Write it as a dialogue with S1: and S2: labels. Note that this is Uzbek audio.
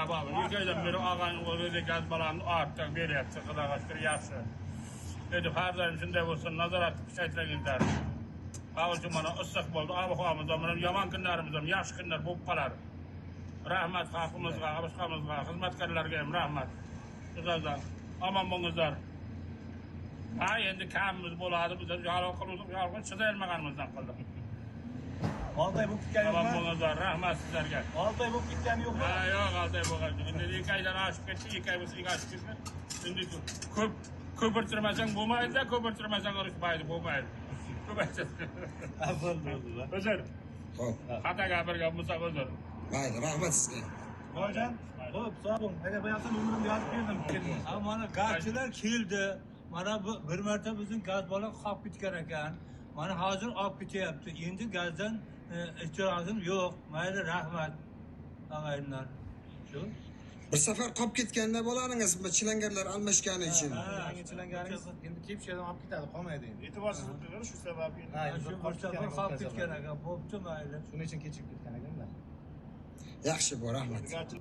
S1: 2 oydan beri og'ayni o'zi gaz ballonni ortib beryapti, Xudoga shukur, yaxshi. Endi har doim shunday bo'lsin, nazoratni kuchaytiringlar. Hozir mana issiq bo'ldi, ob havomiz ham, mana yomon kunlarimiz ham yaxshi kunlar bo'lib qolar. Rahmat xalqimizga, boshqamizga, xizmatkorlarga ham rahmat. Sizlardan omon bo'lingizlar. Ha, endi kamimiz bo'ladi, biz yolg'on qildik, yolg'on chiday olmaganimizdan qildik.
S2: 6 oy bo'lib ketgani
S1: Omon
S2: yo'qmi?
S1: bo'lingizlar, rahmat sizlarga.
S2: 6 oy bo'lib ketgani yo'qmi?
S1: Ha, yo'q, 6 oy bo'lgan yo'q. Endi 2 oydan oshib ketdi, 2 oy bo'lsa, 2 oshib ketdi. Endi ko'p ko'pirtirmasang bo'lmaydi-da, ko'pirtirmasang urushmaydi, bo'lmaydi. Ko'paytiradi.
S2: Ha, bo'ldi, bo'ldi.
S1: Uzr.
S3: Xo'p.
S1: Xato gapirgan bo'lsak, uzr.
S3: Mayli, rahmat sizga.
S2: Boyjon, xo'p, sog' bo'ling. Aka, bu yoqdan nomerimni yozib berdim.
S4: Ha, mana gazchilar keldi. Mana bu bir marta bizning gaz ballon qolib ketgan ekan. Mana hozir olib ketyapti. Endi gazdan e'tirozim yo'q. Mayli, rahmat. Og'aynilar. Shu.
S3: Bir safar qolib ketganda bolaringiz chilangarlar almashgani uchun.
S4: Ha,
S5: Yangi chilangaringiz endi kelib shu yerdan olib ketadi, qolmaydi endi.
S6: E'tiborsiz bo'lib qolgan shu sababli.
S5: Ha,
S4: Ha,
S5: endi
S4: shu bir
S5: qolib ketgan
S4: safar
S5: ekan
S4: qolib
S5: o'tgan
S4: ketgan
S5: safar.
S4: ekan. Bo'pti, mayli.
S5: Shuning uchun kechikib ketgan ekanda.
S3: Yaxshi bu, rahmat.
S6: Garchi